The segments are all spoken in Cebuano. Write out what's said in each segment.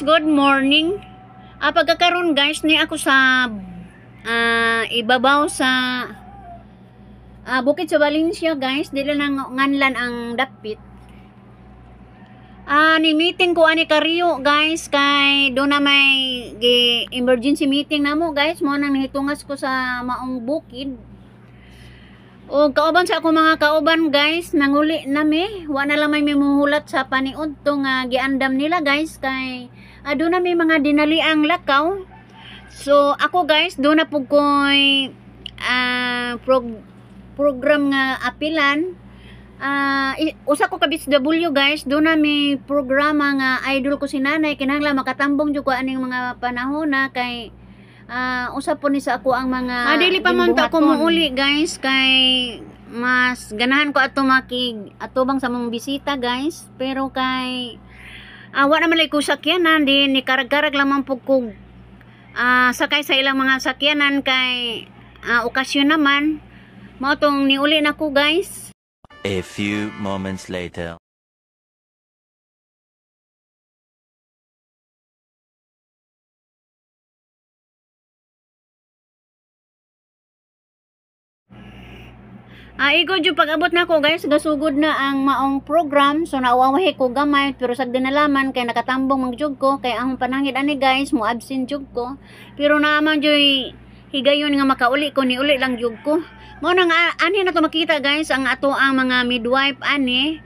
Good morning. Pagkakaroon guys, ni ako sa ibabaw sa bukid sa Valencia guys, dili lang nganlan ang dapit. Ni meeting ko ani Kario guys, kay do na may emergency meeting namo guys, mo nang nahitungas ko sa maong bukid. O kauban sa ako mga kauban guys, nanguli nami, wa na lang may mimuhulat sa paniud to nga giandam nila guys kay do na may mga dinaliang lakaw. So ako guys, do na pud koy program nga apilan. Usa ko ka BHW guys, do na may programa nga idol ko si nanay, kinahanglan makatambong jud ko aning mga panahon na kay usa po ni sa ako ang mga dili pa man ta ako muuli guys kay mas ganahan ko ato makig atubang sa mong bisita guys, pero kay wa naman lay ko sakyanan di ni karag-karag lamang pud kog sakay sa ilang mga sakyanan kay okasyon naman mao tong niuli na ko guys. A few moments later. Igo jud pag-abot na ko guys, gasugod na ang maong program. So nauwahi ko gamay pero sa dinalaman kay nakatambong magjug ko kay ang panangit ani guys, mo absent jug ko. Pero naaman joy higayon nga makauli ko, niuli lang jug ko. Mao nang ani na to makita guys ang ato ang mga midwife ani,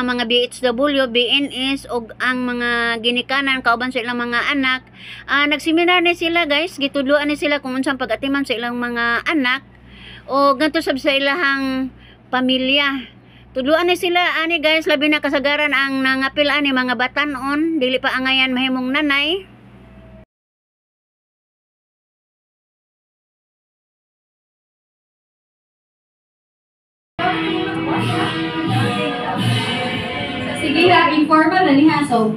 mga BHW, BNS og ang mga ginikanan kauban sa ilang mga anak. Nagseminar ni sila guys, gitudloan ni sila kung unsang pag-atiman sa ilang mga anak o ganto sab sa ilahang pamilya. Tudloan ni sila ani guys, labi na kasagaran ang nangapil ani mga batan-on, dili pa angayan mahimong nanay. Sige ha, informal na niya. So,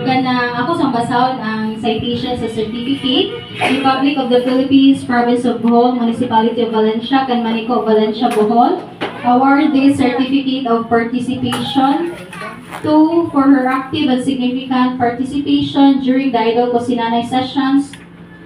kanang ako sa basahon ang citation sa certificate, Republic of the Philippines, Province of Bohol, Municipality of Valencia, Canmanico, Valencia, Bohol, award this certificate of participation to for her active and significant participation during the Idol Ko Si Nanay sessions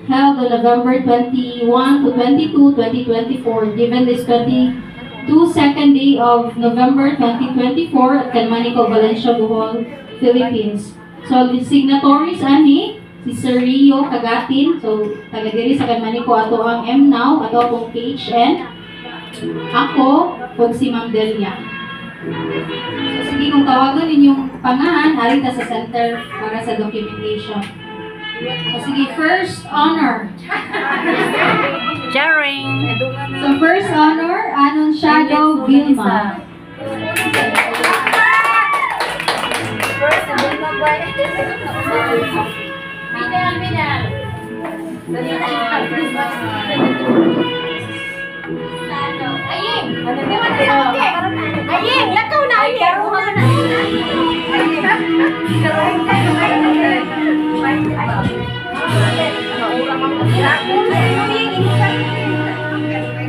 held on November 21 to 22, 2024, given this 22nd day of November 2024 at Canmanico, Valencia, Bohol, Philippines. So, the signatories ani, si Sir Rio Cagatin, so taga diri sa Canmanico, ato ang M now, ato akong KHN, ako, ug si Ma'am Delia. So, sige, kung tawagon ninyong pangahan, ari ta sa center para sa documentation. So, sige, first honor. Sharing. So, first honor, Anunciado Vilma. Aying, lakaw na aying.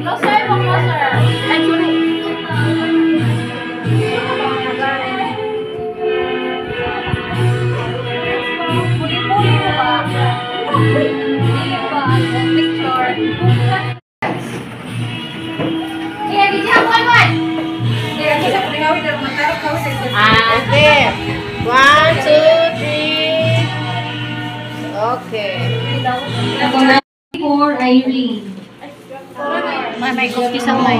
Closer mo, closer. Ay, sorry. Puli-puli mo ba? Hindi ba? Picture. Okay. 1, 2, 3. Okay. For Irene. May cookies ang may.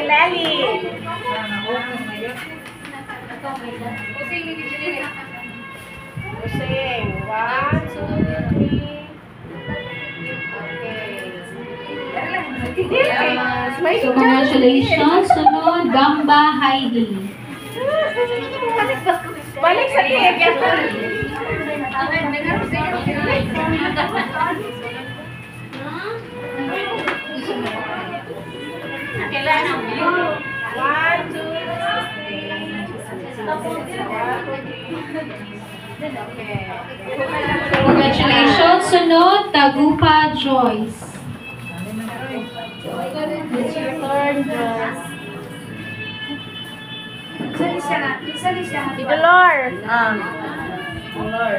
Lali. Using. 1, 2, 3. Okay. So, congratulations. Sunod, Gamba Heidi. Balik sa tiyan. One, two, three. Okay. Congratulations. Sunod, Tagupa Joyce. Gorgeous. Si Dolor. Dolor.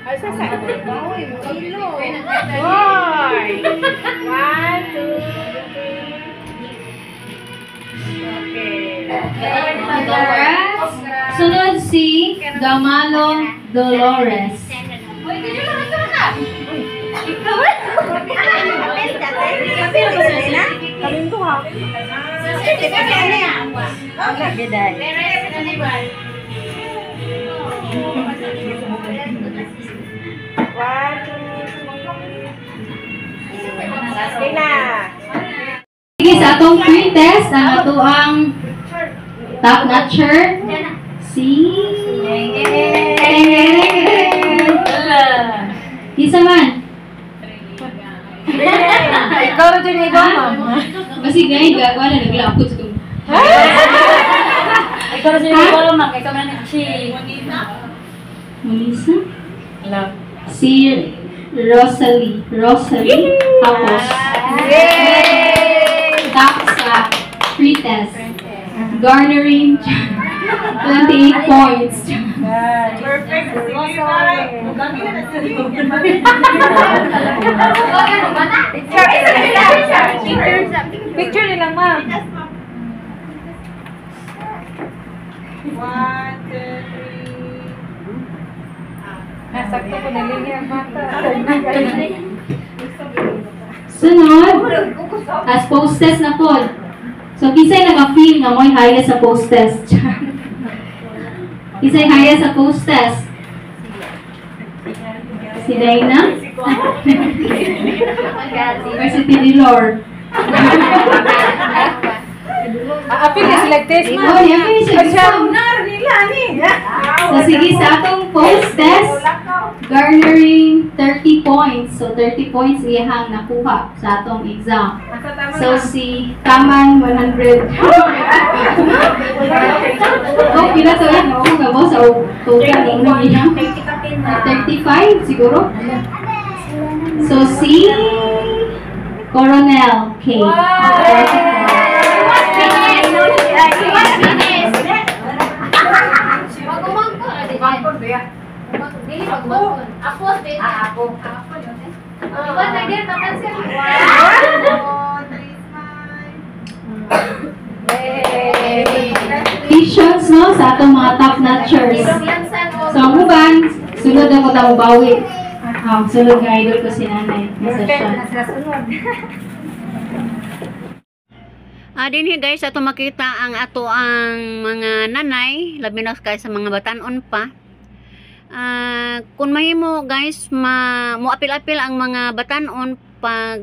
Ay, sa sa. Boy. One, two, three. Okay. Dolores. Sunod si Gamalo Dolores. One, two, three. Okay na. Sige, sa atong pre-test, ang atoang top notcher, si... Isa man. Ikaw rin dyan ikaw, ma'am. Basig na yung gagawa na naglakot ko. Ikaw rin dyan ikaw, ma'am. Ikaw man si... Melissa? Si Rosalie. Rosalie Tapos. Top sa pre-test. Garnering 28 points. Perfect. Picture nila, ma'am. One, two, three. Nasakto ko na linya ang mata. Sunod, as post-test na po. So, kinsay naka-feel nga mo'y haya sa post-test? Kinsay haya sa post-test? Si Dayna? Or si Tidilor? Apil na sila test, ma'am. Oh, yeah, finish siya. Nila ni. So, sige, sa atong post-test, garnering 30 points. So, 30 points iyahang nakuha sa atong exam. So, si Taman, 100. Oh, pila to yan? Oo, gabo sa total. Ano niya? 35 siguro. So, si Coronel K. Congratulations, no, sa atong mga top notchers. So, ang uban, sunod ako tao bawi. Sunod nga idol ko si nanay. Nasa siya. Dinhi guys, ato makita ang ato ang mga nanay, labi na kay sa mga batanon pa. Kung mahimo guys, moapil-apil ang mga batanon pag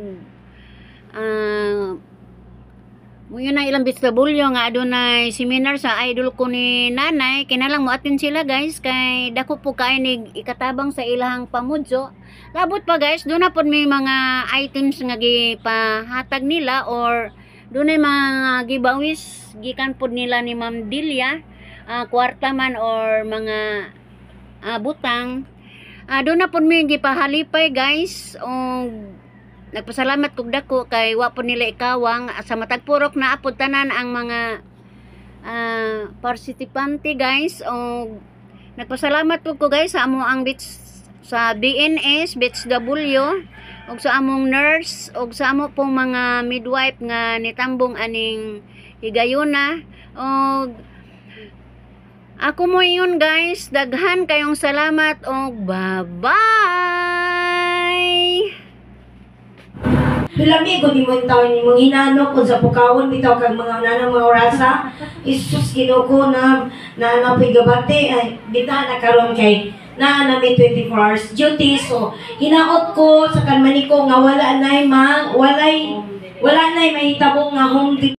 yun na ilang BHW nga adunay seminar sa idol ko ni nanay, kinalang mo-attend sila guys kay dako po kay ni ikatabang sa ilahang pamudyo. Labot pa guys, doon na pod may mga items nga gipahatag nila or doon ay mga giveaways gikan pod nila ni Ma'am Delia, kwarta man or mga butang. Doon na pod may gipahalipay guys og nagpasalamat kog dako kay wa pod nila ikawang sa matag purok na apod tanan ang mga participante guys. Og nagpasalamat pud ko guys sa amo ang batch sa BNS, batch W, og sa among nurse, og sa amo pong mga midwife nga nitambong aning higayuna. Og ako mo yun guys, daghan kayong salamat og bye-bye. Bilami ko di mo yung taon mong hinano kung sa pukawon bitaw kag mga nanang mga orasa. Isus, Ginoo ko na na na po'y gabati ay bita na karon kay naa na may 24 hours duty, so hinaot ko sa kanmani ko nga wala nay ma walay wala nay mahitabo nga home.